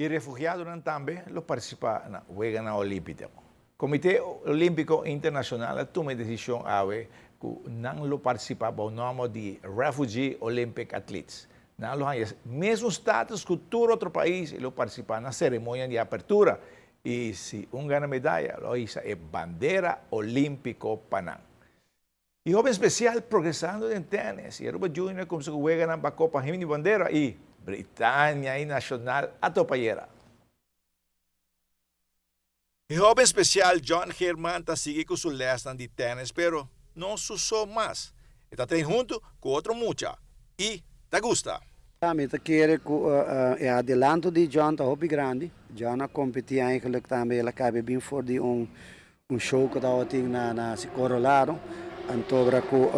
E refugiadonan tambe lo participa na Weganan Olimpico. Comite Olimpico Internacional a tuma e decision awe cu nan lo participa bou nomber di Refugee Olympic Athletes. Nan lo haya mesun status cu tur otro pais y lo participa na ceremonia di apertura. Y si un gana medaya, lo hisa e bandera olimpico pa nan. E hoben special progresando den tennis y Aruba Junior cuminsa cu weganan pa Copa Jimmy Bandera y Britannia y Nacional a topa ayera. E hoben special John Geerman ta sigui cu su lesnan di tennis pero no su so mas. E ta train hunto cu otro mucha y ta gusta. Mi ta kere cu e adelanto di John ta hopi grandi. John a competi eigenlijk tambe, el a cabe bin for di un show cu tabatin na Colorado. Anto cu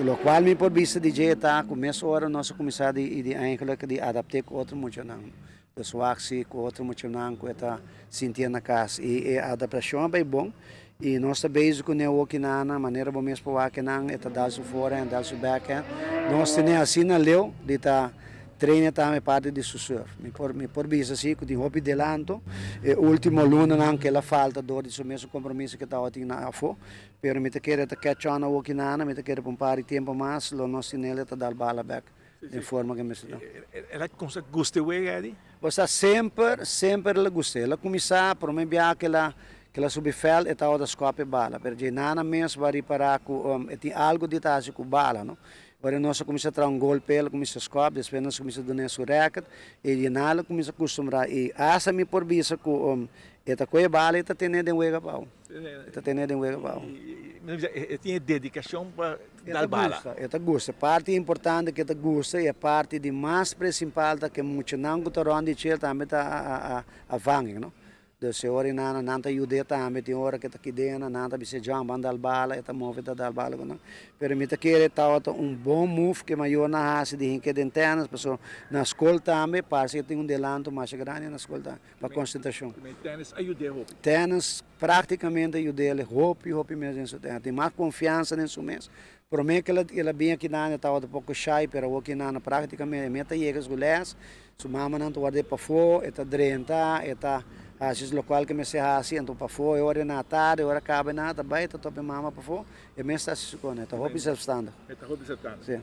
locual mi por bisa di dje ta cu mes ora nos a cuminsa di eigenlijk di adapte cu otro muchanan. Dus wak si cu otro muchanan cu e ta sinti na cas. Y e adaptacion a bay bon. Y nos ta bezig cu ne hoki na manera bo mes por wak nan, e ta dal su forehand, dal su backhand. Nos tene asina leu di ta trainen tambe parti di su surf. Mi por bisa si cu tin hopi delanto. E ultimo lunanan cu el a falta door di su mes compromiso cu tabatin na afo. Pero mi ta kere ta catch on hoki na, mi ta kere pa un par di tempo mas, lo nos tinele ta dal bala back den forma cu mi ta. El a cuminsa gusta wega, Eddie? Bo semper, semper el a gusta. El a cuminsa, prome biaha cu el a subi veld, e tabata scop e bala. Pero dje nana mes a ripara cu tin algo di ta cu bala, no? Ora nos a cuminsa traha un golpe, el a cuminsa scop, despues nos a cuminsa duna su racket, y dje nana cuminsa acostumbra. Y asa mi por bisa cu e ta coy bala e ta tene den wega pau. E ta tene den wega pau. E tin dedicacion pa dal bala. E ta gusta. Parti importante cu e ta gusta y e parti di mas principal ta cu muchanan cu ta rond di dje tambe ta a vang, no? Dus e ora nan nan ta yuda tambe, tin ora cu ta kidena, nan ta bisa John ban dal bala, e ta move ta dal bala cu nan. Pero mi ta kere tabata un bon move cu mayornan a haci di hinca den tennis, paso na scol tambe parece cu tin un delanto mas grandi na scol tambe pa concentracion. Tennis a yuda hopi. Tennis practicamente a yuda hopi hopi mes den su tennis. Tin mas confiansa den su mes. Prome cu el a bin aki nan tabata poco shy, pero aki nan practicamente mi ta yega su les, su mama nan ta warda pafo, e ta drenta, e ta haci locual cu mester haci, anto pafo, e ora na tardi, ora caba na ta bay, ta topa mama pafo, e mes ta haci su cos, e ta hopi zelfstandig. E ta hopi zelfstandig. Si.